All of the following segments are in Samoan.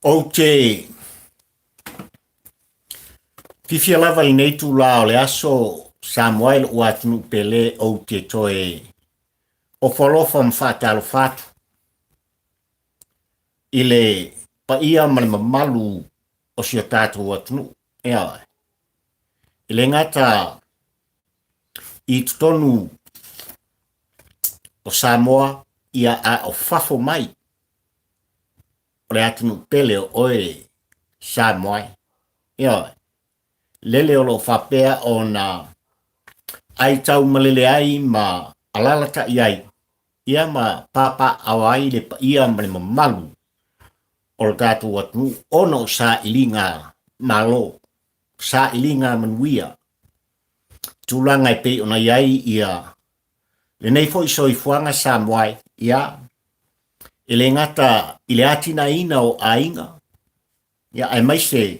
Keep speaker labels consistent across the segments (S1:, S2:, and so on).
S1: Ou te fiafia lava i lenei itula o le aso Samoa e lou atunuu pele ou te toe ofo alofa ma faatalofa atu i le paia ma le mamalu o si o tatou atunuu. Ioe. E le gata i totonu o Samoa ia a o fafo mai o le atunuu pele o oe Samoa e. Ioe. Lele o lo o faapea ona aitau malele ai ma alalatai ai ia ma papaaao ai le paia ma le mamalu o le tatou atunuu ona o sailiga malo, sailiga manuia, tulaga e pei ona i ai ia lenei foi soifuaga Samoa e, ia, e le gata i le atinaeina o aiga, ia, aemaise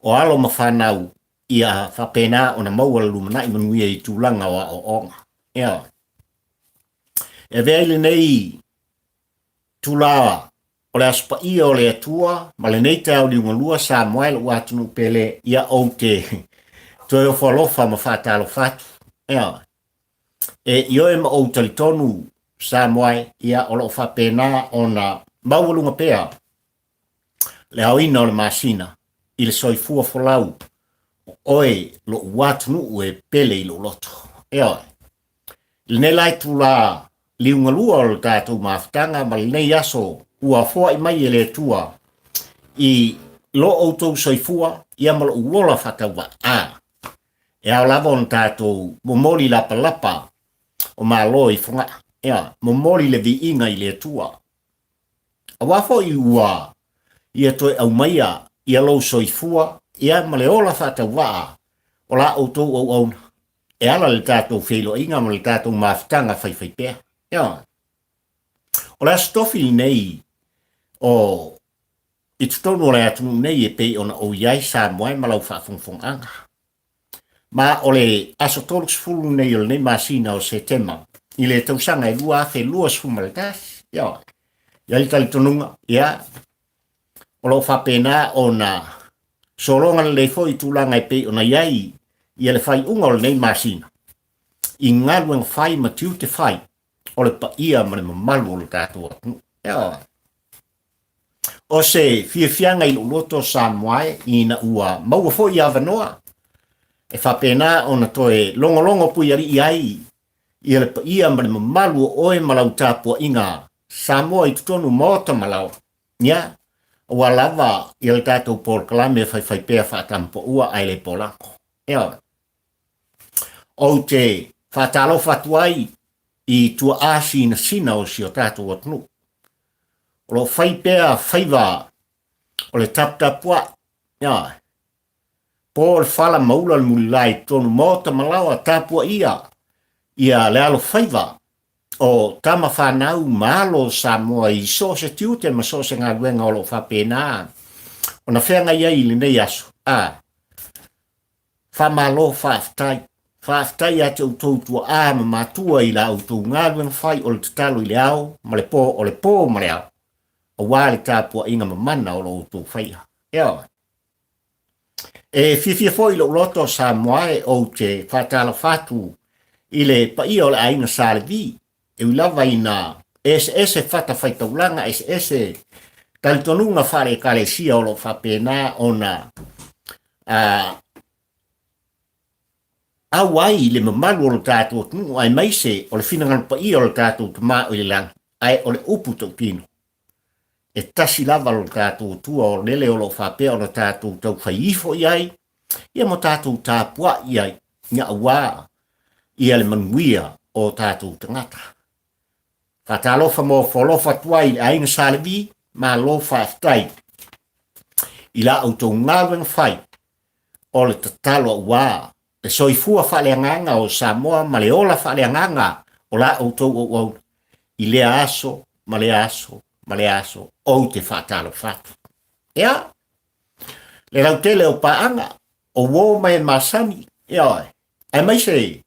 S1: o alo ma fanau ia faapena ona maua le lumanai manuia i tulaga o aoaoga. Ia, e avea ai lenei tula o le Aso Paia o le Atua ma lenei taeao liugalua Samoa e lou atunuu pele, ia ou te toe ofo alofa ma faatalofa atu. Ia, e ioe ma ou talitonu Samoa e, ia o lo o faapena ona maualuga pea le aoina o le masina i le soifua folau o oe lou atunuu e pele i lou loto. Ioe. I lenei la itula liugalua o le tatou mafutaga ma lenei aso ua foai mai e le Atua i lo outou soifua ia ma lou ola faatauvaa. E ao lava ona tatou momoli lapalapa o Malo i Fogaa. Ioe, momoli le viiga i le Atua. Aua foi ua ia toe aumaia ia lou soifua ia ma le ola faatauvaa o la outou auauna e ala i le tatou feiloaiga ma le tatou mafutaga faifaipea. Ioe. O le Aso Tofi lenei o i totonu o le atunuu nei e pei ona ou i ai Samoa e ma lau faafogafogaaga. Ma o le aso 30 lenei o lenei masina o Setema i le tausaga e 2021. Ioe. I ai le talitonuga, ia, o lo o faapena ona sologa lelei foi i tulaga e pei ona i ai ia le faaiuga o lenei masina i galuega fai ma tiute fai o le paia ma le mamalu o le tatou atunuu. Ioe. O se fiafiaga i lou loto Samoa e, ina ua maua foi avanoa e faapena ona toe logologo puialii ai ia le paia ma le mamalu o oe ma lau tapuaiga Samoa i totonu maota ma laoa. Ia, aua lava ia le tatou polokalame e faifaipea faatamapaua ae le polako. Ioe. Ou te faatalofa atu ai i tuaa sinasina o si o tatou atunuu. O lo o fai pea faiva o le taputapuai, ioe, po le fala ma ula le mulilae i totonu maota ma laoa tapuaia ia le alofaiva o tama fanau ma alo o Samoa i so o se tiute ma so o se galuega o lo o faapena ona feagai ai i lenei aso. A, Faamalo faafetai. Faafetai ia te outou tuaa ma matua i la outou galuega fai o le tatalo i le ao ma le po, o le po ma le ao, aua le tapuaiga mamana o lo outou faia. Ioe. E fiafia foi lou loto Samoa e ou te faatalofa atu i le paia o le aiga Sa Levi, e ui lava ina eseese fatafaitaulaga, eseese talitonuga faale-ekalesia o lo o faapena ona au ai le mamalu o le tatou atunuu aemaise o le finagalo paia o le tatou Tama o i le lagi, ae o le upu tautino, e tasi lava lo tatou Atua o lele o lo o faapea ona tatou taufai ifo i ai, ia ma tatou tapuai i ai, ia aua ia le manuia o tatou tagata. Faatalofa ma ofo alofa atu ai i le aiga Sa Levi, malo faafetai i la outou galuega fai o le tatalo aua le soifua faaleagaga o Samoa ma le ola faaleagaga o la outou auauna i lea aso ma lea aso ma lea aso ou te faatalofa atu. Ia, le lautele o paaga, o uo ma e masani, ioe, aemaise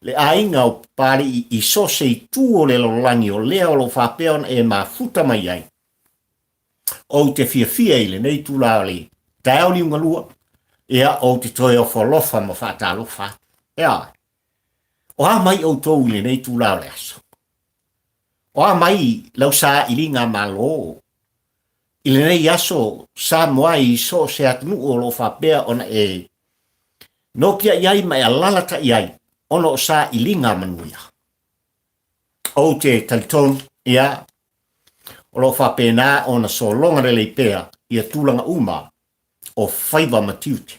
S1: le aiga o Papalii i so o se itu o le lalolagi o lea o lo o faapea ona e mafuta mai ai. Ou te fiafia i lenei itula o le taeao liugalua, ia, ou te toe ofo alofa ma faatalofa atu. Ioe. O a mai outou i lenei itula o le aso? O a mai lau sailiga malo i lenei aso Samoa i so o se atunuu o lo o faapea ona e nopiai ai ma e alalatai ai ona o sailiga manuia? Ou te talitonu, ia, o lo o faapena ona sologa lelei pea ia tulaga uma o faiva ma tiute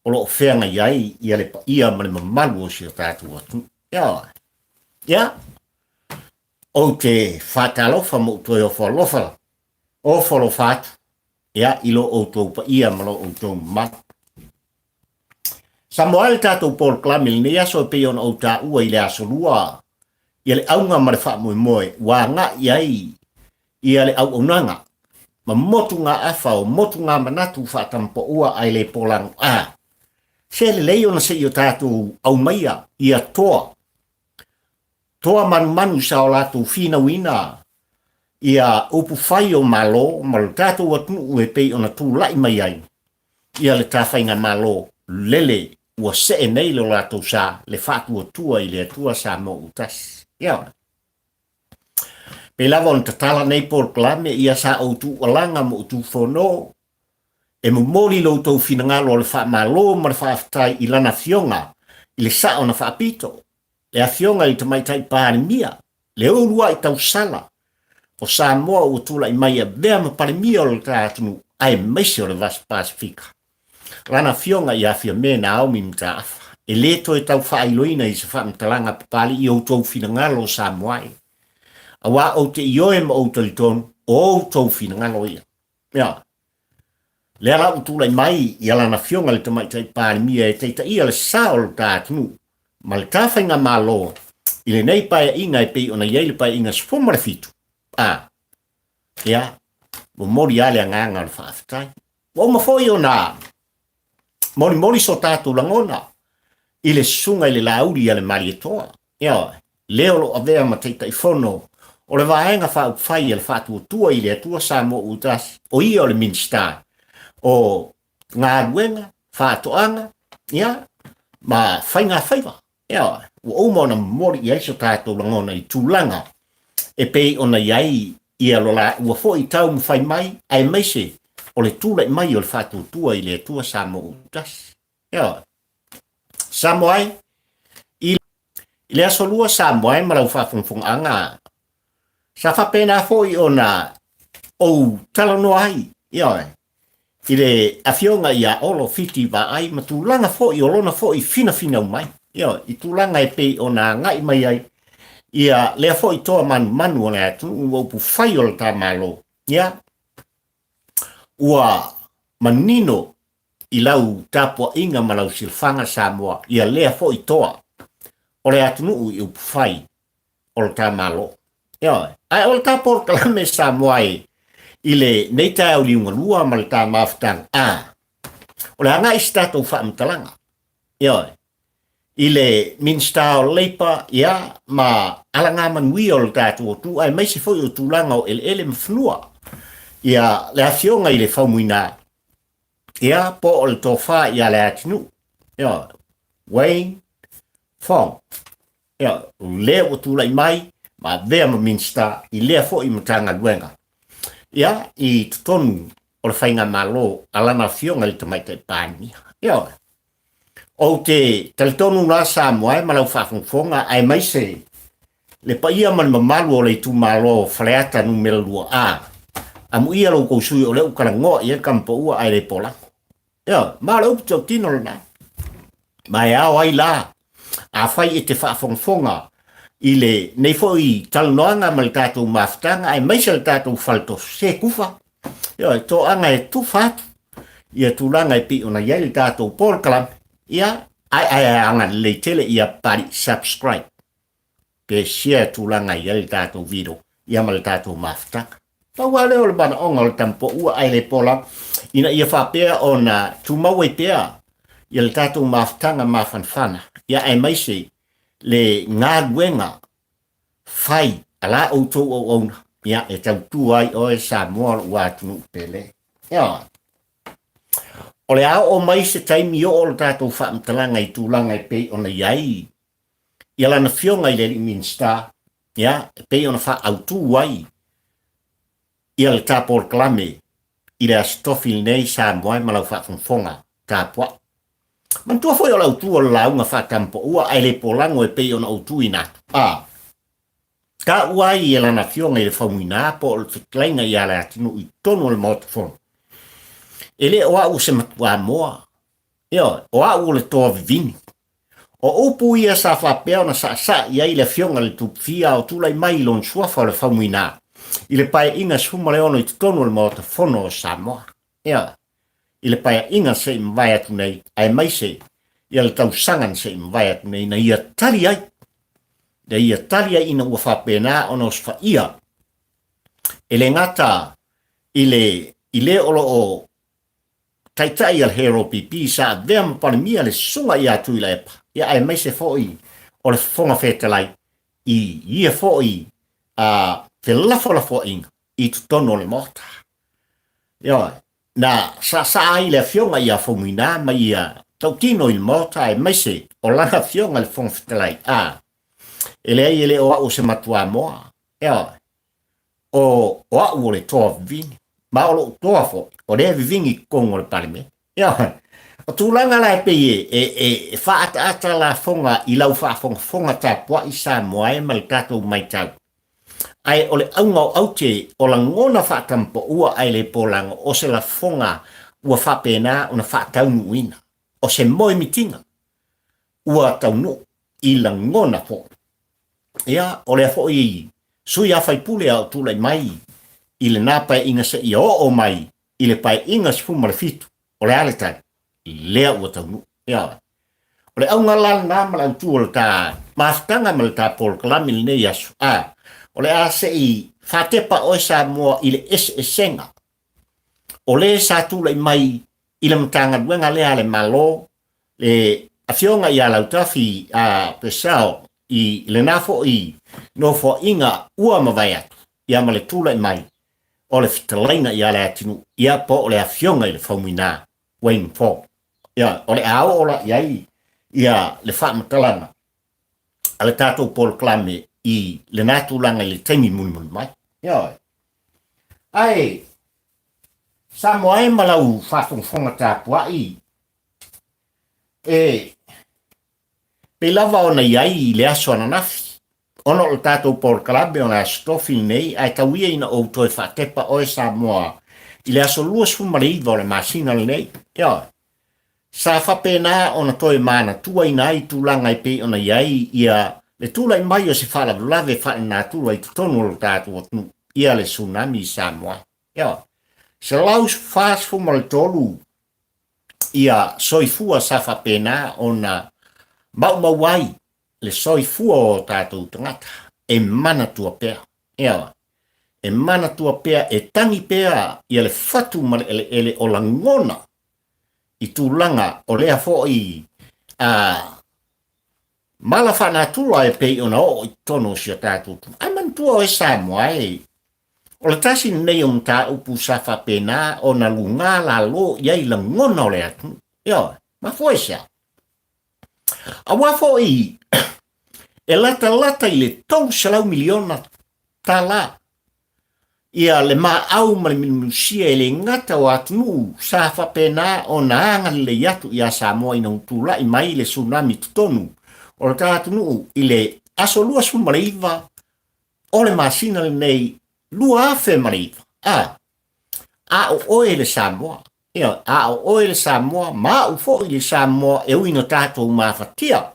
S1: o lo o feagai ai ia le paia ma le mamalu o si o tatou atunuu. Ioe. Ia, ou te faatalofa ma ou toe ofo alofa, ofo alofa atu, ia, i lo outou paia ma lo outou mamalu. Samoa e le tatou polokalame i lenei aso e pei ona ou taua i le aso Lua, ia le auga ma le faamoemoe ua agai i ai ia le auaunaga ma motugaafa o motugamanatu faatamapaua ae le polagoa. Se lelei ona se i o tatou aumaia ia toa, toa manumanu sa o latou finauina ia upufai o Malo ma lo tatou atunuu e pei ona tulai mai ai ia le ta faigamalo lele ua see nei lo latou sa le faatuatua i le Atua Samoa ua tasi. Ia, pei lava ona tatala nei polokalame ia sa ou tuualaga ma ou tufono e momoli lo outou finagalo o le faamalo ma le faafetai i lana afioga i le sao na faapito, le afioga i le Tamaitai Palemia, le uluai tausala o Samoa ua tulai mai e avea ma Palemia o le ta atunuu aemaise o le Vasa Pasefika. Lana afioga ia Fiame Naomi Mataafa, e le toe tau faailoina i se faamatalaga papalii i outou finagalo o Samoa e. Aua ou te ioe ma ou talitonu, o outou finagalo ia. Ia, lea la ua tulai mai ia lana afioga i le Tamaitai Palemia e taitaia le sa o lo ta atunuu ma le ta faigamalo i lenei paeaiga e pei ona i ai le paeaiga 17, a, ia, momoli lava le agaga o le faafetai. Ua uma foi ona molimoli so tatou lagona i le susuga i le Laauli ia le Malietoa, ioe, le o lo o avea ma Taitaifono o le Vaega Faaupufai a le Faatuatua i le Atua Samoa Ua Tasi, o ia o le Minisita o Galuega, Faatoaga, ia, ma Faigafaiva. Ioe, ua uma ona momoli i ai so tatou lagona i tulaga e pei ona i ai ia lo laua foi taumafai mai, aemaise o le tulai mai o le Faatuatua i le Atua Samoa Ua Tasi. Ioe. Samoa e, i le aso Lua Samoa e ma lau faafogafogaaga, sa faapena foi ona ou talanoa ai, ioe, i le afioga ia Olo Fiti Vaai ma tulaga foi o lona foi finafinau mai, ioe, i tulaga e pei ona agai mai ai ia lea foi toa manumanu o le atunuu ua upufai o le ta Malo, ia, ua manino i lau tapuaiga ma lau silafaga Samoa ia lea foi toa o le atunuu i upufai o le ta Malo. Ioe. Ae o le ta polokalame Samoa e i le nei taeao liugalua ma le ta mafutaga, a, o le agai se tatou faamatalaga. Ioe. I le Minisita o Leipa, ia, ma alagamanuia o le tatou atunuu, aemaise foi o tulaga o eleele ma fanua. Ia, le afioga i le Faumuina, ia, po o le tofa ia Leatinuu, ioe, Wayne Fong, ioe, o lea ua tulai mai ma avea ma Minisita i lea foi Matagaluega, ia, i totonu o le Faigamalo a lana Afioga i le Tamaitai Palemia. Ioe. Ou te talitonu la Samoa e ma lau faafogafoga aemaise le paia ma le mamalu o le itumalo o Faleata numera 2A. Amuia lo outou sui o lea ua talanoa i ai le tamapaua ae le polago. Ioe, ma o le upu tautino lena. Ma e ao ai la, afai e te faafogafoga i lenei foi talanoaga ma le tatou mafutaga aemaise le tatou faletofi, se tufa. Ioe, toaga e tufa atu ia tulaga e pei ona i ai le tatou polokalame, ia, ae ae agalelei tele ia pali subscribe pe share tulaga i ai le tatou video ia ma le tatou mafutaga. Pau lava lea o le manaoga o le tamupoua ae le pola ina ia faapea ona tumau ai pea ia le tatou mafutaga mafanafana ia aemaise le galuega fai a la outou auauna. Ia, e tautua ai oe Samoa lou atunuu pele. Ioe. O le a oo mai se taimi oo le tatou faamatalaga i tulaga e pei ona i ai ia lana Afioga i le alii Minisita, ia, e pei ona faaautu ai ia le ta polokalame i le Aso Tofi lenei Samoa e ma lau faafogafoga tapuai. Manatua foi o le autu o le lauga faatamapaua ae le polago e pei ona ou tuuina atu. A taua ai e lana afioga i le Faumuina po o le fetalaiga ia Leatinuu i totonu o le Maota Fono, e le o au o se matuamoa, ioe, o au o le toa vivini. O upu ia sa faapea ona saasaa i ai le afioga i le Tupufia a o tulai mai i lona suafa o le Faumuina i le Paeaiga 16 i totonu o le Maota Fono o Samoa. Ioe, i le Paeaiga se i mavae atu nei, aemaise ia le tausaga na se i mavae atu nei, na ia tali ai, na ia tali ai ina ua faapena ona osofaia e le gata i le i le o lo o taitai a le HRPP sa avea ma Palemia le Susuga ia Tuilaepa, ia aemaise foi o le Fofoga Fetalai i ia foi a felafolafoaiga i totonu o le Maota. Ioe, na saasaa ai le Afioga ia Faumuina ma ia tautino i le Maota aemaise o lana Afioga i le Fofoga Fetalai, a e leai e le o au o se matuamoa. Ioe, o, o au o le toa vivini, ma o lou toa foi, o lea e vivini i totonu o le Palemene. Ioe, o tulaga la e pei e, e, e, e faaataata lafoga i lau faafogafoga tapuai Samoa e ma le tatou matau. Ae o le auga o aute o lagona faatamapaua ae le polago o se lafoga ua faapena ona faataunuuina, o se moemitiga ua taunuu i lagona foi. Ia, o lea foi sui a faipule a o tulai mai i lena paeaiga seia oo mai i le paeaiga 17, o le a le tali? Lea ua taunuu. Ioe. O le auga la lena ma le autu o le ta mafutaga ma le ta polokalame i lenei aso, a, o le a se i faatepa oe Samoa i le eseesega o le sa tulai mai i le Matagaluega lea a le Malo, le Afioga ia Lautafi a Purcell i lena foi nofoaiga ua mavae atu, ia ma le tulai mai o le fetalaiga ia Leatinuu, ia po o le Afioga i le Faumuina Wayne Ford. Ia, o le a oo la i ai ia le faamatalaga a le tatou polokalame i lena tulaga i le taimi mulimuli mai. Ioe. Ae, Samoa e ma lau faafogafoga tapuai, e pei lava ona i ai i le aso ananafi, ona o le tatou polokalame o le Aso Tofi lenei, ae tau ia ina ou toe faatepa oe Samoa i le aso 29 o le masina lenei. Ioe. Sa faapena ona toe manatuaina ai tulaga e pei ona i ai ia le tulai mai o se faalavelave faalenatura i totonu o le tatou atunuu, ia le tsunami i Samoa. Ioe. 143 ia soifua sa faapena ona maumau ai le soifua o tatou tagata e manatua pea. Ioe. E manatua pea, e tangi pea ia le fatu ma le eleele o lagona i tulaga o lea foi a mala faanatura e pei ona oo i totonu o si o tatou atunuu. Ae manatua oe Samoa e, o le tasi lenei o mataupu sa faapena ona luga lalo i ai lagona o le atunuu. Ioe, mafua i se a? Aua foi e latalata i le 300 miliona tala ia le maau ma le milumilusia e le gata o atunuu sa faapena ona agalelei atu ia Samoa ina ua tulai mai le tsunami i totonu o le ta atunuu i le aso 29 o le masina lenei 2009. A, a o oe le Samoa, ia, a o oe le Samoa, ma au foi le Samoa e ui ina tatou mafatia,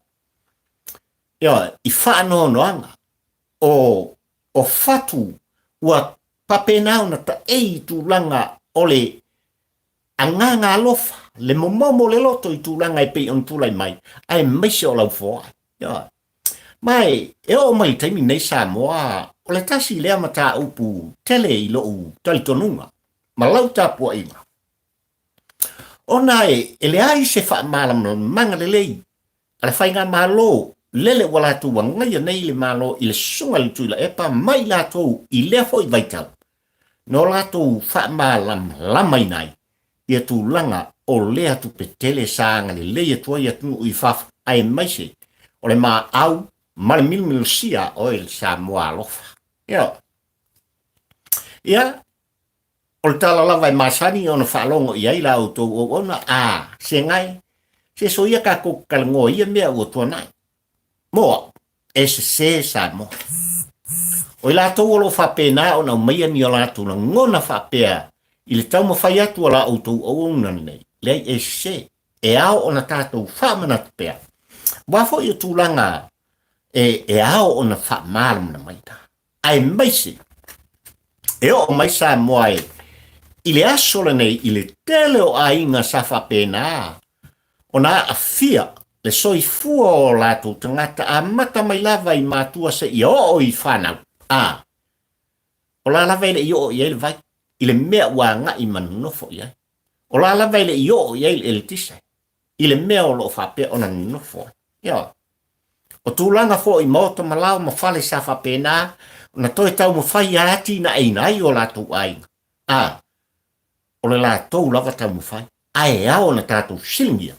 S1: ia, i faanoanoaga o o fatu ua faapena ona taei i tulaga o le agaga alofa, le momomo o le loto i tulaga e pei ona tulai mai, aemaise o lau foai. Ioe. Ma e, e oo mai i le taimi nei Samoa, o le tasi lea mataupu tele i lou talitonuga ma lau tapuaiga, ona e, e leai se faamalamalamaga lelei a le Faigamalo lele ua latou agaia nei le Malo i le Susuga i le Tuilaepa ma i latou i lea foi vaitau, na o latou faamalamalamaina ai ia tulaga o lea tupe tele sa agalelei atu ai atunuu i fafo aemaise o le maau ma le milumilusia a oe le Samoa alofa. Ioe. Ia, o le tala lava e masani ona faalogo i ai la outou auauna, a segae, se soia tatou talanoa i ia mea ua tuanai. Mo au, e sese Samoa. O i latou o lo o faapena ona aumaia ni o latou lagona faapea i le taumafai atu a la outou auauna lenei, leai e sese. E ao ona tatou faamanatu pea. Aua foi o tulaga e ao ona faamalamalamaina. Aemaise e oo mai Samoa e i le aso lenei i le tele o aiga sa faapena ona aafia le soifua o latou tagata amata mai lava i matua seia oo i fanau, a o la lava e le i oo i ai le vai i le mea ua agai ma nonofo i ai. O la lava e le i oo i ai le eletise i le mea o lo o faapea ona nonofo ai. Ioe. O tulaga foi i maota ma lao ma fale sa faapena ona toe taumafai e atinaeina ai o latou aiga, a o le latou lava taumafai, ae ao ona tatou fesiligia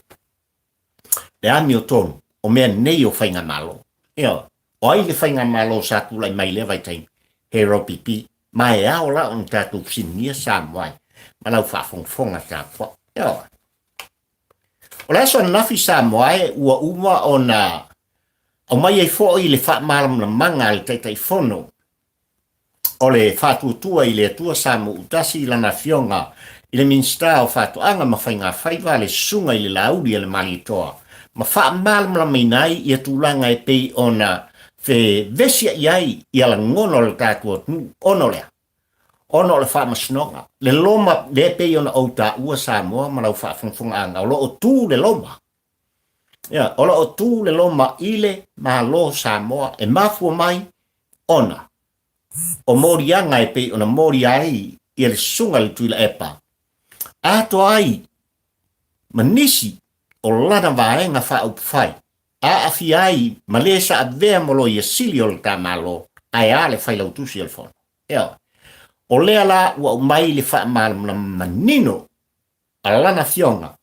S1: le amiotonu o mea nei o faigamalo. Ioe. O ai le faigamalo sa tulai mai i lea vaitaimi? He LPP. Ma e ao la ona tatou fesiligia Samoa ma lau faafogafoga tapuai. Ioe. O le aso ananafi Samoa e ua uma ona aumai ai foi le faamalamalamaga a le Taitaifono o le Faatuatua i le Atua Samoa i lana afioga i le Minisita o Faatoaga ma Faigafaiva le Susuga i le Laauli a le Malietoa ma faamalamalamaina ai ia tulaga e pei ona fevesiai ai ia lagona o le tatou atunuu ona o le a? Ona o le faamasinoga, le loma lea e pei ona ou taua Samoa ma lau faafogafogaaga, o lo o tu le loma. Ia, o lo o tu le loma i le Malo o Samoa e mafua mai ona o moliaga e pei ona molia ai ia le Susuga i le Tuilaepa, atoa ai ma nisi o lana vaega faaupufai aafia ai ma le sa avea ma Loia Sili o le ta Malo, ae a le Failautusi o le Fono. Ioe. O lea la ua aumai le faamalamalama manino a lana Afioga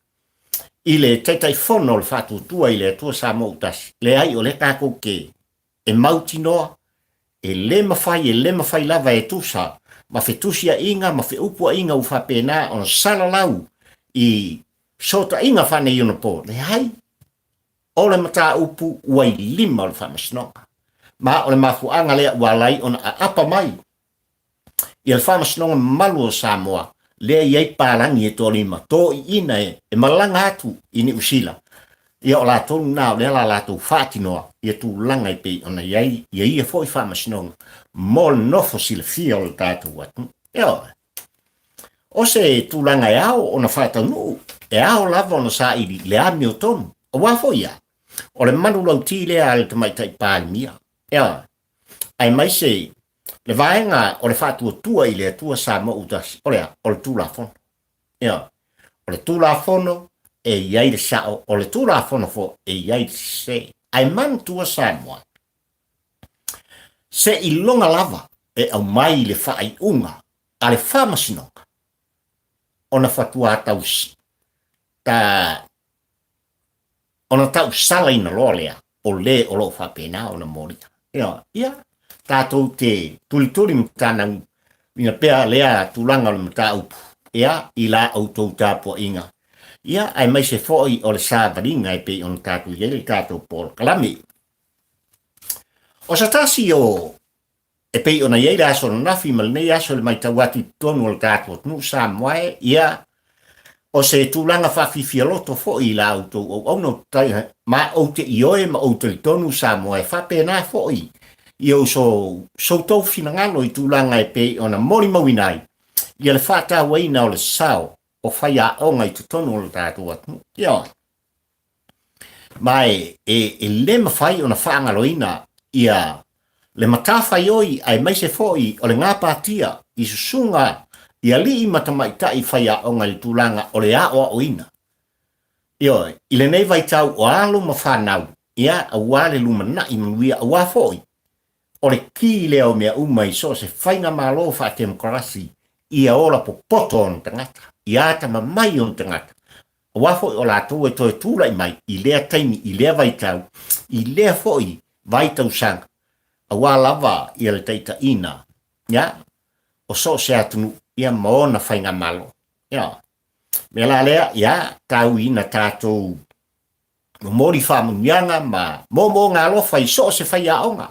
S1: i le Taitaifono o le Faatuatua i le Atua Samoa ua Tasi, leai o lea tatou te e mautinoa, e le mafai, e le mafai lava e tusa ma fetusiaiga ma feupuaiga ua faapena ona salalau i fesootaiga faaneionapo. Leai, o le mataupu ua i lima o le Faamasinoga. Ma o le mafuaaga lea ua ala ai ona aapa mai ia le Faamasinoga mamalu o Samoa, lea e i ai palagi e toalima, toiina e malaga atu i Niu Sila. Ia o latou lena o lea la latou faatinoa ia tulaga e pei ona i ai ia ia foi faamasinoga mo le nofo silafia o le tatou atunuu. Ioe. O se tulaga e ao ona faataunuu, e ao lava ona saili i le amiotonu, aua foi ia, o le manulauti lea a le Tamaitai Palemia. Ioe. Aemaise le vaega o le faatuatua i le Atua Samoa ua Tasi, o le a? O le Tulafono. Ioe. O le Tulafono e i ai le sao, o le Tulafono foi e i ai le sese. Ae manatua Samoa, seiloga lava e aumai le faaiuga a le Faamasinoga ona faatoa tau ta ona tausalaina loa lea o le o lo o faapena ona molia. Ioe, ia, tatou te tulituli ma tanauina pea lea tulaga o le mataupu, ia, i la outou tapuaiga, ia, aemaise foi o le savaliga e pei ona tatou i ai le tatou polokalame. O se tasi o E pei ona i ai le aso ananafi ma lenei aso i le matau atu i totonu o le tatou atunuu Samoa e, ia, o se tulaga faafiafia loto foi i la outou auauna ou te ma ou te ioe ma ou talitonu Samoa e faapena foi i ou so outou finagalo i tulaga e pei ona molimauina ai ia le faatauaina o le sao o faiaoga i totonu o le tatou atunuu. Ioe. Ma e, e, e le mafai ona faagaloina ia le matafaioi aemaise foi o le gapatia i susuga i alii ma tamaitai faiaoga i le tulaga o le aoaoina. Ioe, i lenei vaitau o alo ma fanau Ia, aua le lumanai manuia, aua foi o le ki lea o mea uma i so o se faigamalo faatemokarasi ia ola popoto ona tagata, ia atamamai ona tagata, aua foi o latou e toe tulai mai i lea taimi, i lea vaitau, i lea foi vaitausaga, aua lava ia le taitaiina, ia, o so o se atunuu, ia ma ona faigamalo. Ia, mea la lea, ia, tau ina tatou momoli faamanuiaga ma moomooga alofa i so o se faiaoga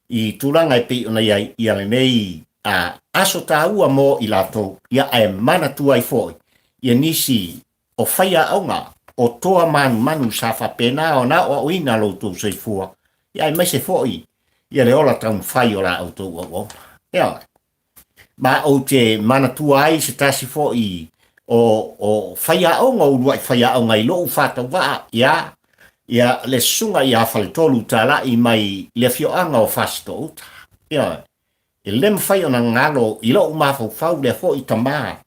S1: i tulaga e pei ona i ai ia lenei a, aso taua mo i latou, ia ae manatua ai foi ia nisi o faiaoga o toa manumanu sa faapena ona aoaoina lo outou soifua, ia aemaise foi ia le ola taumafai o la outou auauna. Ioe. Ma ou te manatua ai se tasi foi o, o faiaoga, o uluai faiaoga i lou faatauvaa, ia, ia le susuga ia Faletolu Talai mai le afioaga o Fasitoo-uta. Ioe. E le mafai ona galo i lou mafaufau lea foi tama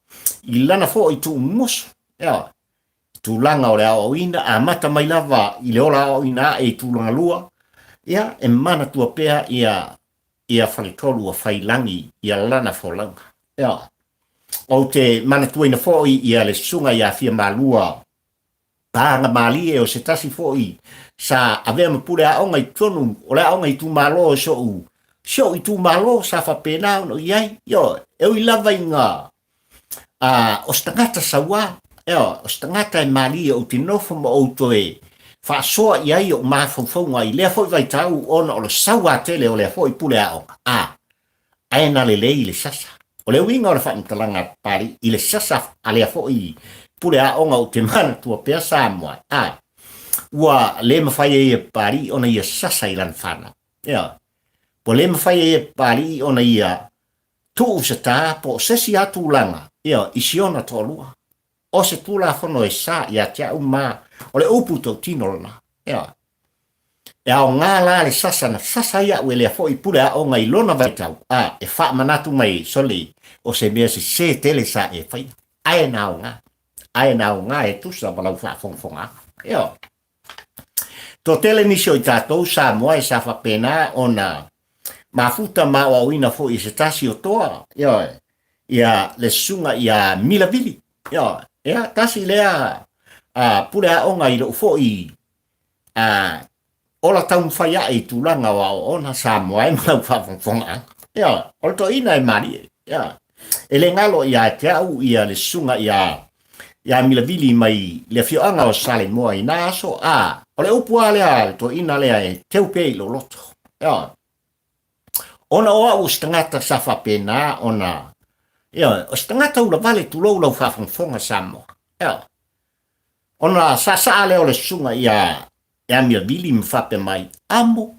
S1: i lana foi tuumusu. Ioe. Tulaga o le aoaoina, amata mai lava i le ola aoaoina ae i tulaga lua, ia, e manatua pea ia ia Faletolu ua fai lagi ia lana folauga. Ioe. Ou te manatuaina foi ia le susuga ia Fiamalua Pagamalie o se tasi foi sa avea ma pule aoga i totonu o le aoga itumalo o so'u si o'u itumalo sa faapena ona i ai. Ioe. E ui lava ina a, o se tagata sauā, ioe, o se tagata e malie ou te nofo ma ou toe faasoa i ai o'u mafaufauga i lea foi vaitau ona o le sauā tele o lea foi pule aoga, a, ae na lelei i le sasa. O le uiga o le faamatalaga a Papalii i le sasa a lea foi pule aoga ou te manatua pea Samoa, a, ua le mafai ai e Papalii ona ia sasa i lana fanau. Ioe. Ua le mafai ai e Papalii ona ia tuu se tā po o se isi lava tulaga, ioe, i si ona toalua. O se Tulafono e sa ia te au ma o le upu tautino lena. Ioe. E aoga la le sasa na sasa ai au e lea foi pule aoga i lona vaitau, a e faamanatu mai, sole, o se mea sesē tele sa e faia. Ae na aoga. Ae na aoga e tusa ma lau faafogafogaaga. Ioe. Toatele nisi o i tatou Samoa e sa faapena ona mafuta ma aoaoina foi e se tasi o toa, ioe, ia le susuga ia Milavili, ioe, ia tasi lea a, pule aoga i lou foi a, ola taumafai ae i tulaga o aoaoga Samoa e ma lau faafogafogaaga. Ioe, o le toeaina e malie, ioe. E le galo ia te au ia le susuga ia ia Milavili mai le afioaga o Saleimoa i na aso, a o le upu lava lea a le toeaina lea e teu pea i lou loto. Ioe. Ona o au o se tagata sa faapena ona, ioe, o se tagata ulavale tulou lau faafogafoga Samoa. Ioe. Ona saasaa lea o le susuga ia ia Milavili ma faapea mai, Amo,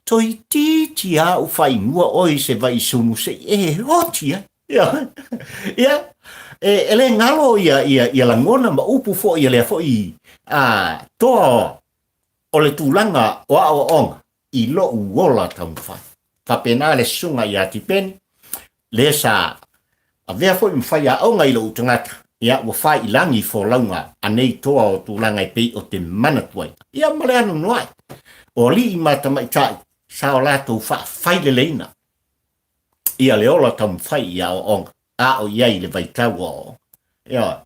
S1: toitiiti lava ou faaigoa oe i se vaisumu se i e oti ai. Ia, ia, e, e le galo ia, ia, ia lagona ma upu foi ia lea foi a, toa o le tulaga o aoaoga i lo'u ola taumafai. Faapena le susuga ia Tipeni, le sa avea foi ma faiaoga i lo'u tagata, ia ua faiilagi folauga a nei toa o tulaga e pei o te manatua ai. Ia ma le anoanoai o alii ma tamaitai sa o latou faafaileleina ia le ola taumafai i aoaoga a o i ai i le vaitau o aoaoga. Ioe.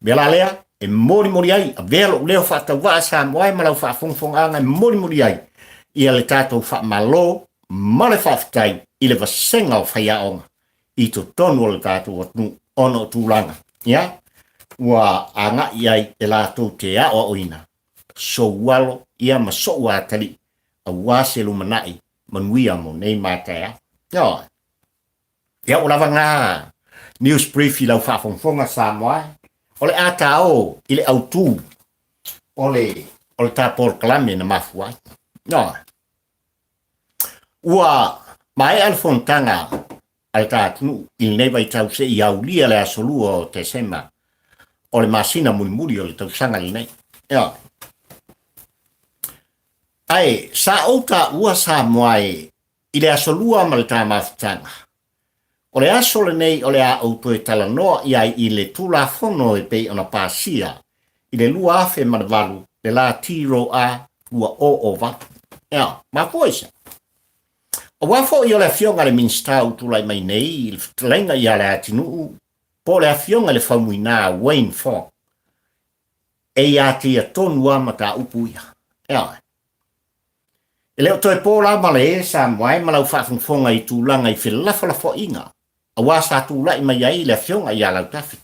S1: Mea la lea, e molimoli ai, avea lou leo faatauvaa Samoa e ma lau faafogafogaaga e molimoli ai ia le tatou faamalo ma le faafetai i le vasega o faiaoga i totonu o le tatou atunuu ona o tulaga ia ua agai ai e latou te aoaoina sou alo ia ma sou atalii aua se lumanai manuia mo nei ma taeao. Ioe. Ia ua lava gā news brief i lau faafogafoga Samoa e. O le a tāo i le autū o le, o le tā polokalame na mafua ai. Ioe. Ua maea le fonotaga a le tā atunuu i lenei vaitau seia aulia le aso 2 o Tesema o le masina mulimuli o le tausaga lenei. Ioe. Ae sa ou taua Samoa e I le aso Lua ma le ta mafutaga. O le aso lenei o le a ou toe talanoa i ai i le Tulafono e pei ona pasia i le 2008 le la TROA 2008. Ea, mafua i se? Aua foi o le afioga i le Minisita ua tulai mai nei i le fetalaiga ia Leatinuu po o le afioga i le Faumuina Wayne Fong, e ia te ia tonu lava mataupu ia. Ea, e le o toe po la ma le e Samoa e ma lau faafogafoga i tulaga i felafolafoaiga aua sa tulai mai ai le afioga ia Lautafi.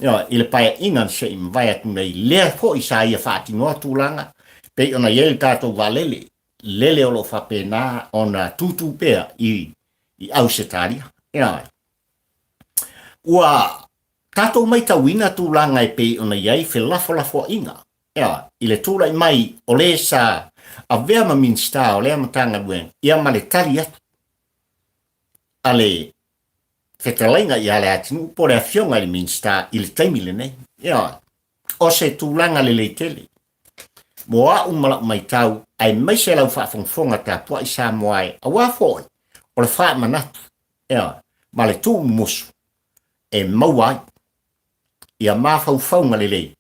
S1: Ioe, i le paeaiga na se i mavae atu nei, lea foi sa ia faatinoa tulaga pei ona i ai le tatou vaalele lele o lo o faapena ona tūtū pea i Ausetalia. Ioe. Ua tatou maitauina tulaga e pei ona i ai felafolafoaiga, ioe, i le tulai mai o le sa avea ma Minisita o lea Matagaluega, ia ma le tali atu a le fetalaiga ia Leatinuu po o le afioga i le Minisita i le taimi lenei. Ioe, o se tulaga lelei tele mo a'u ma la'u maitau aemaise lau faafogafoga tapua'i Samoa e, auā foi o le faamanatu, ioe, ma le tuumumusu e maua ai ia mafaufauga lelei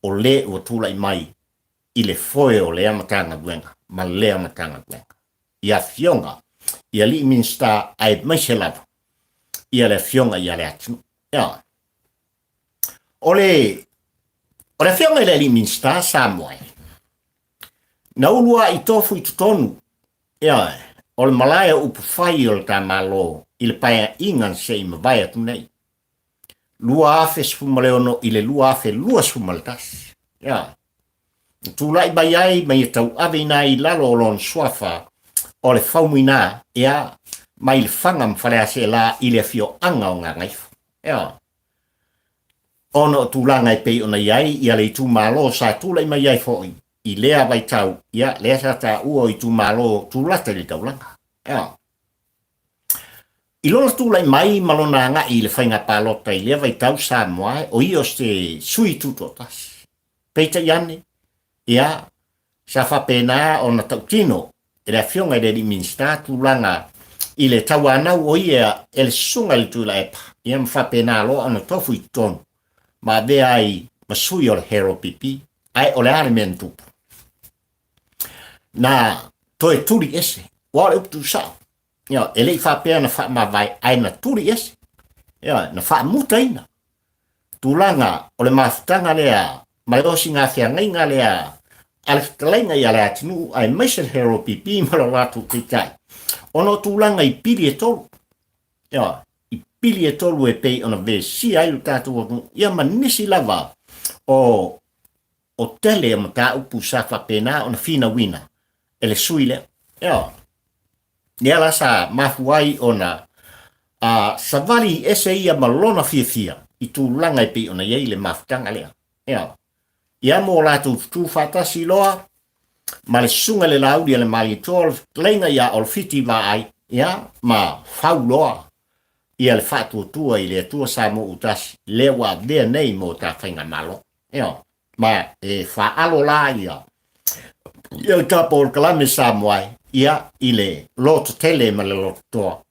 S1: o le ua tulai mai i le foe o lea Matagaluega ma lea Matagaluega. I afioga i alii Minisita aemaise lava ia le afioga ia Leatinuu. Ioe. O le o le afioga i le alii Minisita Samoa e, na ulu lava i tofu i totonu, ioe, o le malae o upufai o le ta Malo i le paeaiga na se i mavae atu nei, 2016 i le 2021. Ioe. Na tulai mai ai ma ia tauaveina ai i lalo o lona suafa o le Faumuina, ia, mai Lefaga ma Faleaseela i le afioaga o Gagaifo. Ioe. Ona o tulaga e pei ona i ai ia le itumalo sa tulai mai ai foi i lea vaitau, ia, lea sa taua o itumalo tulata i le taulaga. Ioe. I lona tulai mai ma lona agai i le faiga palota i lea vaitau Samoa, o ia o se sui tutoatasi. Peitai ane, ia, sa faapena ona tautino e le Afioga i le Alii Minisita tulaga i le tauanau o ia e le Susuga i le Tuilaepa, ia ma faapena loa ona tofu i totonu ma avea ai ma sui o le HRPP. Ae o le a le mea na tupu? Na toe tuli ese, aua o le upu tuusao, Ioe, e le i faapea na faamavae, ae na tuli ese. Ioe, na faamutaina tulaga o le mafutaga lea ma le osiga feagaiga lea a le fetalaiga ia Leatinuu aemaise le HRPP ma lo latou taitai, ona o tulaga i pili e tolu. Ioe, i pili e tolu e pei ona vesia ai lo tatou atunuu, ia ma nisi lava o o tele o mataupu sa faapena ona finauina e le sui lea. Ioe. Lea la sa mafua ai ona a savali ese ia ma lona fiafia i tulaga e pei ona i ai le mafutaga lea. Ioe. Ia mo latou tutū faatasi loa ma le susuga i le Laauli a le Malietoa o le fetalaiga ia Olofiti Vaai, ia, ma fau loa ia le faatuatua i le Atua Samoa ua tasi, lea ua avea nei mo ta faigamalo. Ioe. Ma e faalo la ia ia le ta polokalame Samoa e, ia, i le loto tele ma le loto toa,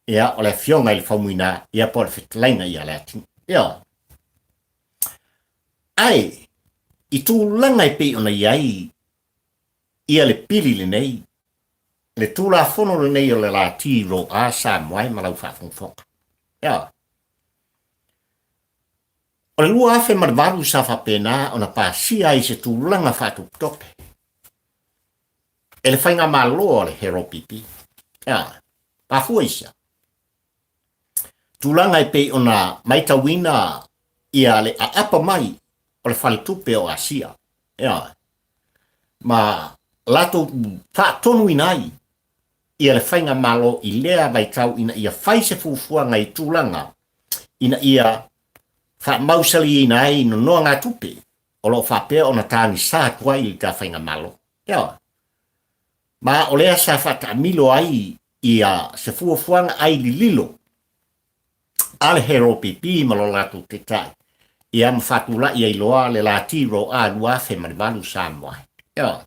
S1: ia, o le afioga i le Faumuina, ia, po o le fetalaiga ia Leatinuu. Ioe. Ae, i tulaga e pei ona i ai ia le pili lenei, le Tulafono lenei o le Lati Roa Samoa e ma lau faafogafoga. Ioe. O le 2008 sa faapena ona pasia ai se tulaga faatopetope e le faigamalo a le HRPP. Ioe. Mafua i se a? Tulaga e pei ona maitauina ia le aapa mai o le faletupe o Asia. Ioe. Ma latou faatonuina ai ia le faigamalo i lea vaitau ina ia fai se fuafuaga i tulaga ina ia faamausaliina ai nonoagatupe o lo o faapea ona tagisa atu ai i le ta faigamalo. Ioe. Ma o lea sa faataamilo ai ia se fuafuaga ai lililo a le HRPP ma lo latou taitai, ia ma faatulai ai loa le Lati Roa 2008 Samoa. Ioe.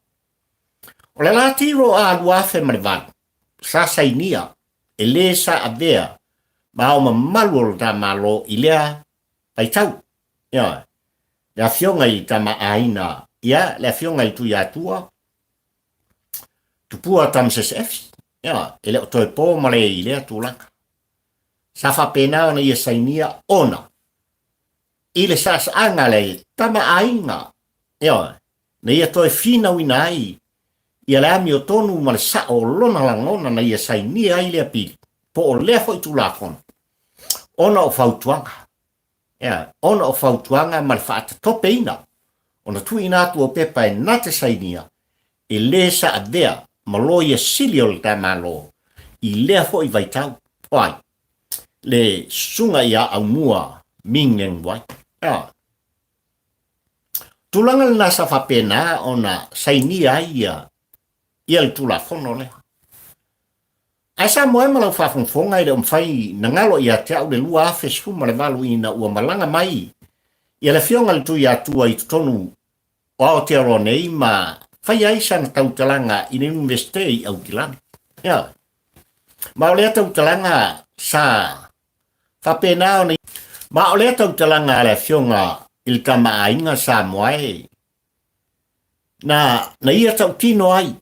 S1: O le Lati Roa 2008 sa sainia e lē sa avea ma ao mamalu o lo ta Malo i lea vaitau. Ioe. Le afioga i le Tama-a-Aiga, ia, le afioga i le Tuiatua, Tupua Tamasese Efi. Ioe, e le o toe po ma le i lea tulaga. Sa faapena ona ia sainia ona i le saasaaga a le tama aiga, ioe, na ia toe finauina ai ia le amiotonu ma le sao o lona lagona na ia sainia ai lea pili, po o lea foi Tulafono, ona o fautuaga. Ioe, ona o fautuaga ma le faatatopeina ona tuuina atu o pepa e na te sainia e lē sa avea ma loia sili o le ta Malo i lea foi vaitau. O ai? Le susuga ia Aumua Ming Leng Wai. Ioe. Tulaga lena sa faapena ona sainia ai ia ia le Tulafono lea. Ae Samoa e ma lau faafogafoga e le o mafai na galo ia te au le 2018 ina ua malaga mai ia le Afioga i le Tuiatua i totonu o Aotearoa nei ma fai ai sana tautalaga i le Iunivesite i Aukilani. Ioe. Ma o lea tautalaga sa faapena ona Ma o lea tautalaga a le Afioga i le Tama a Aiga Samoa e na, na ia tautino ai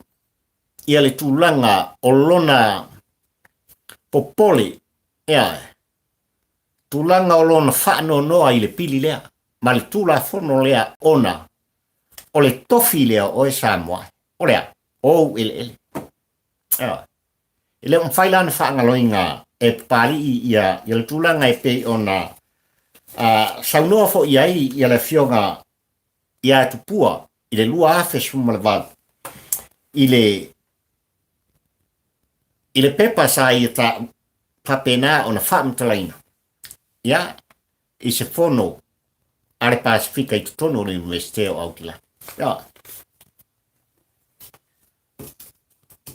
S1: ia le tulaga o lona popole, ioe, tulaga o lona faanoanoa i le pili lea ma le Tulafono lea ona o le tofi lea o oe Samoa, o le a? O ou eleele. Ioe. E le o mafai la ona faagaloina e Papalii ia, ia le tulaga e pei ona saunoa foi i ai ia le Afioga ia Tupua i le 2018 i le i le pepa sa ia ta faapena ona faamatalaina ia i se fono a le Pasefika i totonu o le Iunivesite o Aukilani. Ia.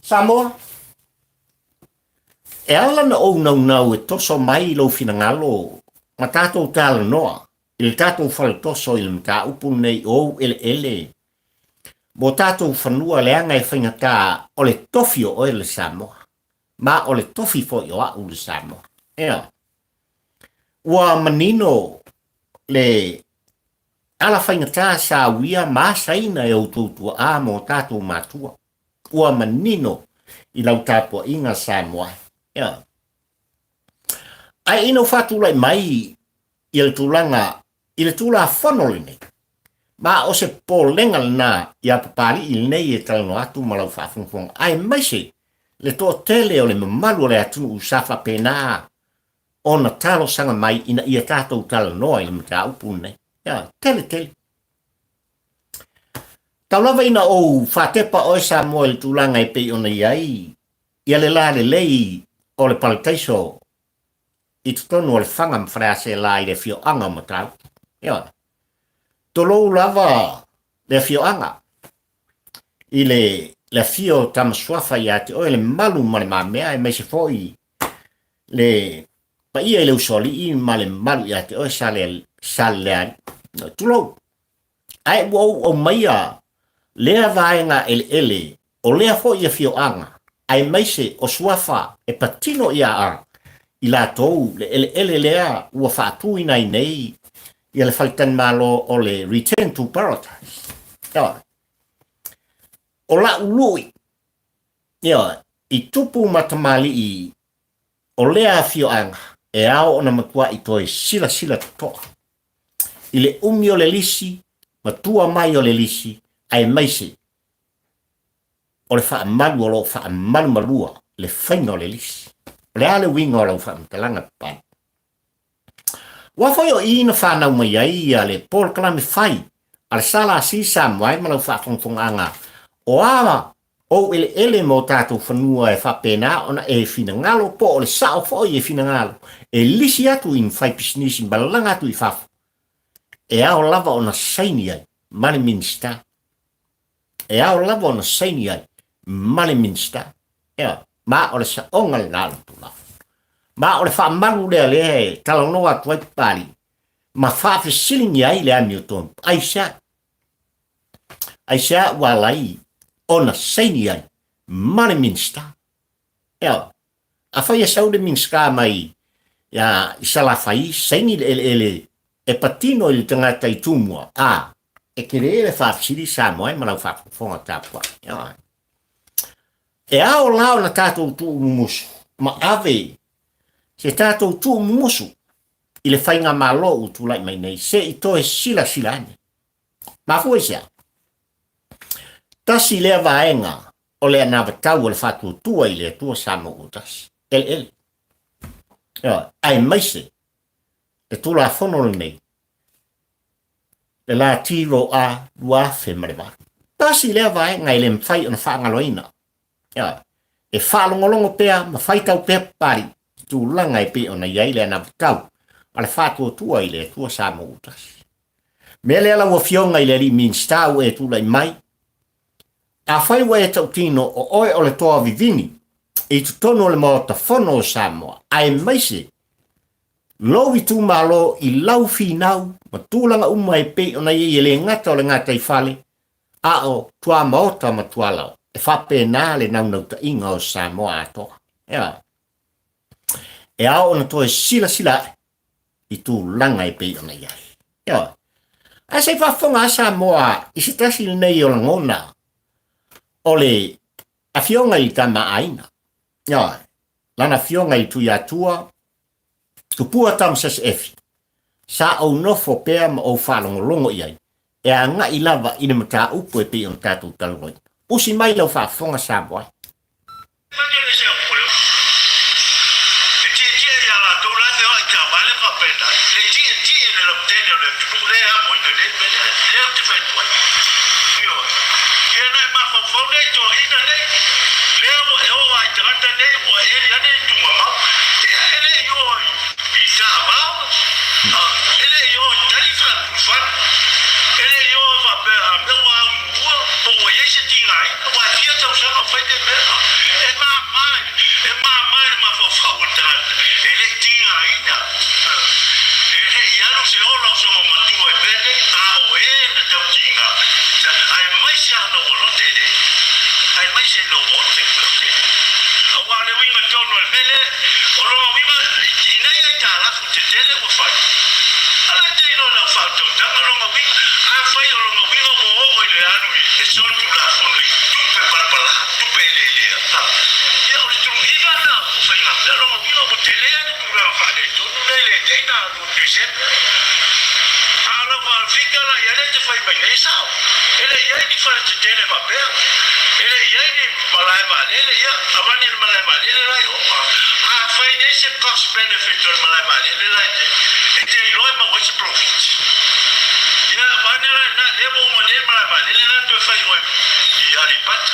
S1: Samoa, e ala na ou naunau e toso mai lou finagalo ma tatou talanoa i le tatou faletoso i le mataupu lenei o ou eleele mo tatou fanua leaga e faigata o le tofi o oe le Samoa ma o le tofi foi o a'u le Samoa. Ioe. Ua manino le ala faigata sa uia ma asaina e outou tuaa ma o tatou matua. Ua manino i lau tapuaiga Samoa. Ioe. Ae ina ua faatulai mai ia le tulaga i le Tulafono lenei, ma o se popolega lena iā Papalii lenei e talanoa atu ma lau faafogafoga, aemaise le toatele o le mamalu o le atunuu sa faapena ona talosaga mai ina ia tatou talanoa i le mataupu lenei. Ia, tele tele. Tau lava ina ou faatepa oe Samoa i le tulaga e pei ona i ai ia le lalelei o le parataiso i totonu o Lefaga ma Faleaseela i le afioaga o Matautu. Ioe. Tolou lava le afioaga i le, le afio o Tama Suafa ia te oe le malu ma le mamea aemaise foi le paia i le usoalii ma le malu ia te oe Sale, Salelealii. Tulou. Ae ua ou aumaia lea vaega eleele o lea foi afioaga, aemaise o suafa e patino ia i latou le eleele lea ua faatuina ai nei ia le faletalimalo o le Return to Paradise. Ioe. O la'u lui, ioe, i tupu ma tamalii o lea afioaga e ao ona matua'i toe silasila toto'a i le umi o le lisi ma tua mai o le lisi, aemaise o le faamalu o lo o faamalumalua le faiga o le lisi. O le a le uiga o lau faamatalaga Papalii? Ua foi o i na fanau mai ai ia le polokalame fai a le SLC Samoa ma lau faafogafogaaga o a ou eleele ma o tatou fanua e faapena ona e finagalo po o le sao foi e finagalo e lisi atu i ni faipisinisi malaga atu i fafo e ao lava ona saini ai ma le Minisita. E ao lava ona saini ai ma le Minisita. Ioe. Ma o le saoga lena o le Tulafono. Ma o le faamalu lea lea e talanoa atu ai Papalii ma faafesiligia ai le amiotonu, aisea? Aisea ua ala ai ona saini ai ma le Minisita? Ioe. Afai e sau le Minisita mai ia i Salafai saini le eleele e patino i le tagata i Tumua, a, e tele le faafesili Samoa e ma lau faafogafoga tapuai. Ioe. E ao la ona tatou tuumumusu ma ave se tatou tuumumusu i le faigamalo ua tulai mai nei se i toe silasila ane. Mafua i se a? Tasi lea vaega o le anavatau a le Faatuatua i le Atua Samoa ua tasi, eleele. Aemaise le Tulafono lenei, le Lati Roa 2008. Tasi lea vaega e le mafai ona faagaloina. E faalogologo pea ma faitau pea Papalii i tulaga e pei ona i ai le anavatau a le Faatuatua i le Atua Samoa ua tasi. Mea lea lau Afioga i le Alii Minisita ua e tulai mai, afai ua e tautino o oe o le toa vivini i totonu o le Maota Fono o Samoa, aemaise lou itumalo i lau finau ma tulaga uma e pei ona i ai e le gata o le gataifale, a o tuamaota ma tualaoa. E faapena le naunautaiga o Samoa atoa. Ea. E ao ona toe silasila ae i tulaga e pei ona i ai. Ea. Ae se i faafofoga a Samoa i se tasi lenei o lagona o le afioga i le Tama a Aiga. Ea. Lana afioga i le Tuiatua, Tupua Tamasese Efi, sa ou nofo pea ma ou faalogologo i ai, e agai lava i le mataupu e pei ona tatou talanoaina. Usi mai lau faafofoga Samoa e.
S2: E tietie ia latou la e feoai taavale ma faapena, le tietie i le lautele o le atunuu lea e amoina nei mea lea, lea ou te fai atu ai. Ioe. Ia na e mafaufau nei i toeaiina nei, lea ua e oo lava i tagata nei ua eli ane i tugamau, ia e le i oo i taavao, e le i oo i tali faatulufana, e le i oo faapea a mea ua aumua po ua i ai se tigaina, aua e fia tausaga o fai nei mea. E mama, e mama i le mafaufau o le tagata, e le i tigaina, e le i alu se ola o sona matua i mea nei, a o e na tau tiga, aemaise lava ina ua lote nei, aemaise ina ua ote, lote nei. Aua o le uiga tonu o le mea lea, o lona uiga, i nei aitalafu tetele ua fai, a la e te iloa i lau faautautaga lona uiga, afai o lona uiga ua oo i le alu i le solitulafono i tupe palapala, tupe eleelea, ia o le tuluiga lena o faiga mea, lona uiga ua tele le tulaga faaletonu lea e le te i na alu atu i December. A o lau faafiga la i ai lea e te fai mai nei, e sao, e le i ai ni fale tetele faapea, e le i ai ni malae vaalele, ia, avane le malae vaalele la i o. Afai nei se cost benefit o le malae vaalele la e te, e te iloa e maua ai se profit. Ia, avane la lena, lea ua uma nei le malae vaalele la toe fai oe i Aleipata,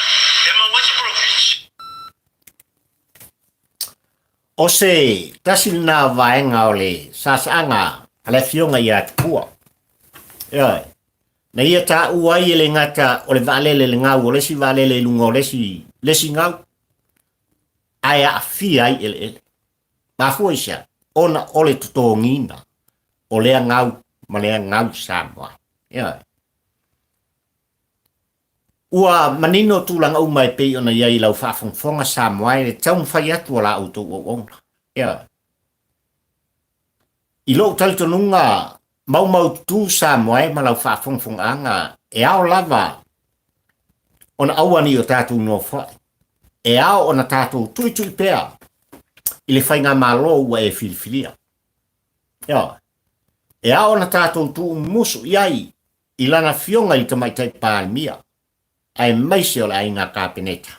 S2: e maua ai se profit.
S1: O se tasi lena vaega o le sasaaga a le afioga ia Tupua. Ioe. Na ia taua ai e le gata o le vaalele i le gau o le isi vaalele i luga o le isi, le isi gau, ae aafia ai eleele. Mafua i se a? Ona o le totogiina o lea gau ma lea gau Samoa. Ioe. Ua manino tulaga uma e pei ona i ai i lau faafogafoga Samoa e le taumafai atu o la outou auauna. Ioe. I lou talitonuga maumaututu Samoa e ma lau faafogafogaaga e ao lava ona aua ne i o tatou nofoai. E ao ona tatou tuitui pea i le faigamalo ua e filifilia. Ioe. E ao ona tatou tuumumusu i ai i lana afioga i le Tamaitai Palemia, aemaise o le Aiga Kapeneta,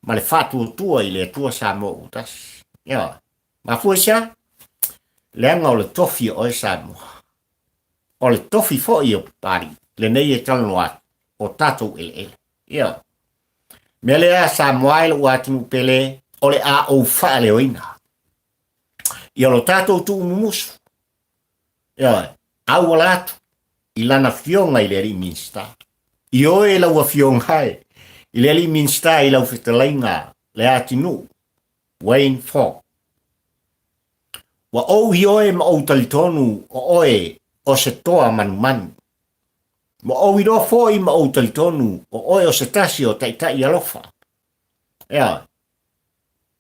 S1: ma le faatuatua i le Atua Samoa ua tasi. Ioe. Mafua i se a? Leaga o le tofi o oe Samoa. O le tofi foi o Papalii, lenei e talanoa atu, o tatou eleele. Ioe. Mea lea Samoa e lou atunuu pele, o le a ou faaleoina. Ia lo tatou tuumumusu, Ioe, auala atu i lana afioga i le alii Minisita. Ioe lau afioga e, i le alii Minisita i lau fetalaiga Leatinuu Wayne Fong. Ua ou ioe ma ou talitonu o oe o se toa manumanu. Ua ou iloa foi ma ou talitonu o oe o se tasi o taitai alofa. Ioe.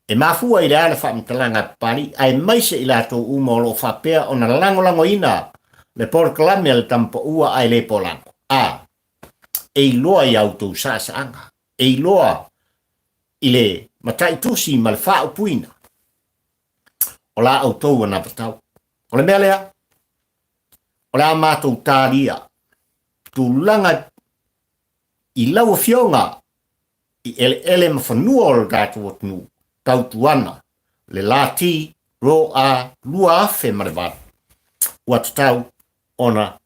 S1: E mafua i le a le faamatalaga a Papalii, aemaise i latou uma o lo o faapea ona lagolagoina le polokalame a le Tamapaua ae le polago? A. E iloa i a outou saasaaga. E iloa. i le mataitusi ma le faaupuina o la outou anavatau. O le mea lea, o le a matou talia tulaga i lau afioga i eleele ma fanua o le tatou atunuu, tautuana le lati ro a 2008, ua tatau ona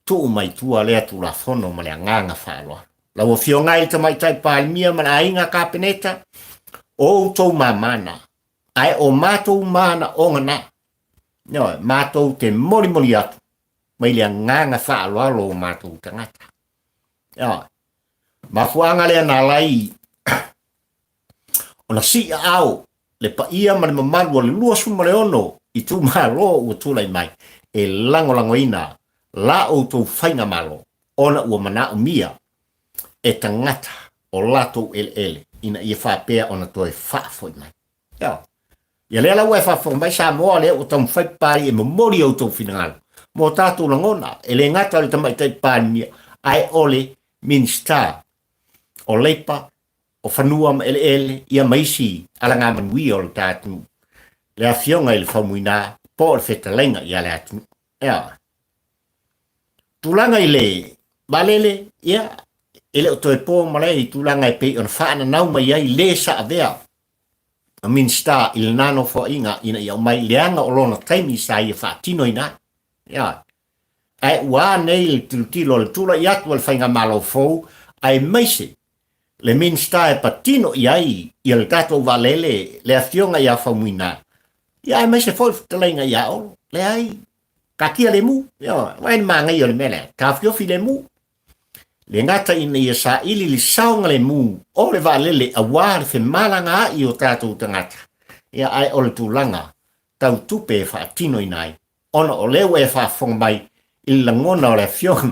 S1: tuu mai tua lea Tulafono ma le agaga faaaloalo. Lau Afioga i le Tamaitai Palemia ma le Aiga Kapeneta, o outou mama na, ae o matou manaoga na, ioe, matou te molimoli atu mai le agaga faaaloalo o matou tagata. Ioe. Mafuaaga lea na ala ai ona siiaao le paia ma le mamalu o le 26 itumalo ua tulai mai e lagolagoina la outou faigamalo ona ua manaomia e tagata o latou eleele ina ia faapea ona toe faafoi mai. Ioe. Ia lea la ua e faafofoga mai Samoa, lea ua taumafai Papalii e momoli outou finagalo mo tatou lagona, e le gata o le Tamaitai Palemia, ae o le Minisita o Leipa, o Fanua ma Eleele, ia ma isi alagamanuia o le ta atunuu, le Afioga i le Faumuina po o le Fetalaiga ia Leatinuu. Ioe. Tulaga i le vaalele, ia, e le o toe po malae i tulaga e pei ona faananau mai ai le sa avea a Minisita i lena nofoaiga ina ia aumai leaga o lona taimi sa ia faatinoina ai. Ioe. Ae ua a nei le tilotilo a le tulai atu a le faigamalo fou aemaise le Minisita e patino i ai ia le tatou vaalele, le Afioga ia Faumuina, ia aemaise foi le fetalaiga ia Olo. Leai, taatia le mu, ioe, vaai le manaia o le mea lea, taofiofi le mu. Le gata ina ia saili le saogalemu o le vaalele aua le femalagaai o tatou tagata, ia ae o le tulaga tau tupe e faatinoina ai, ona o lea ua e faafofoga mai i le lagona o le Afioga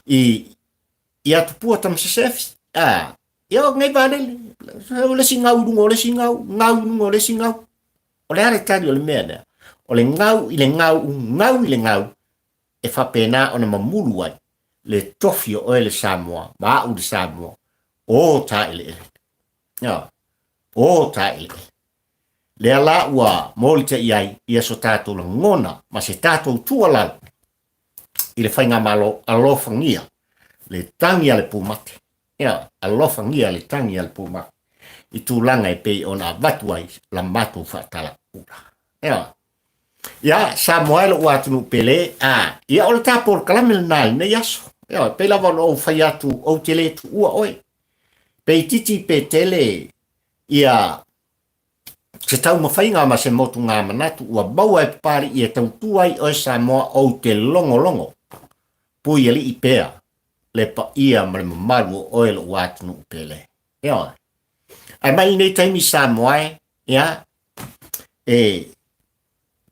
S1: i i a Tupua Tamasese, a, ia o nei vaalele, o le isi gau i luga o le isi gau, gau i luga o le isi gau. O le a le tali o le mea lea? O le gau i le gau, gau i le gau, e faapena ona mamulu ai le tofi o oe le Samoa ma au le Samoa, o ta eleele. Ioe, o ta eleele. Lea la ua molita i ai ia so tatou lagona ma se tatou tuualalo i le faigamalo, alofagia le tagi a le pumate. Ioe, alofagia le tagi a le pumate i tulaga e pei ona avatu ai la matou faatalaula. Ioe. Ia, Samoa e lou atunuu pele, a, ia o le ta polokalame lena i lenei aso. Ioe, pei lava ona ou fai atu, ou te le tuua oe. Pe itiiti pe tele ia se taumafaiga ma se motuga manatu ua maua e Papalii e tautua ai oe Samoa, ou te logologo puialii pea le paia ma le mamalu o oe lou atunuu pele. Ioe. Ae mai lenei taimi Samoa e, ia, e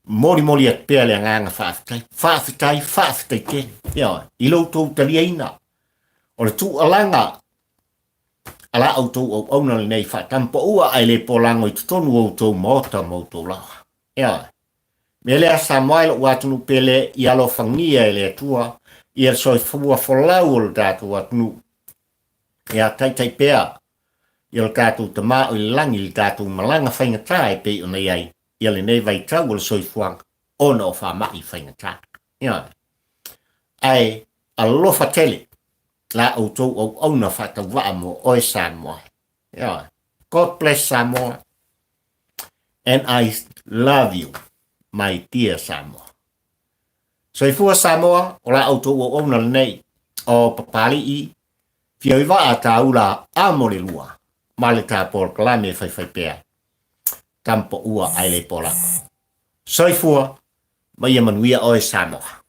S1: molimoli atu pea le agaga faafetai, faafetai, faafetai tele, ioe, i lo outou taliaina o le tuualaga a la outou auauna lenei faatampaua ae le polago i totonu o outou maota ma outou laoa. Ioe. Mea lea Samoa e lou atunuu pele, ia alofagia e le Atua ia le soifua folau o le tatou atunuu. Ia taitai pea ia lo tatou Tama o i le lagi i le tatou malaga faigata e pei ona i ai ia lenei vaitau o le soifuaga ona o faamai faigata. Ioe. Ae alofa tele la outou auauna faatauvaa mo oe Samoa. Ioe. God bless Samoa and I love you my dear Samoa. Soifua Samoa, o la outou auauna lenei o Papalii Fioivaa Taula amo le lua ma le ta polokalame e faifai pea tampoua ae le polako. Soifua ma ia manuia oe Samoa.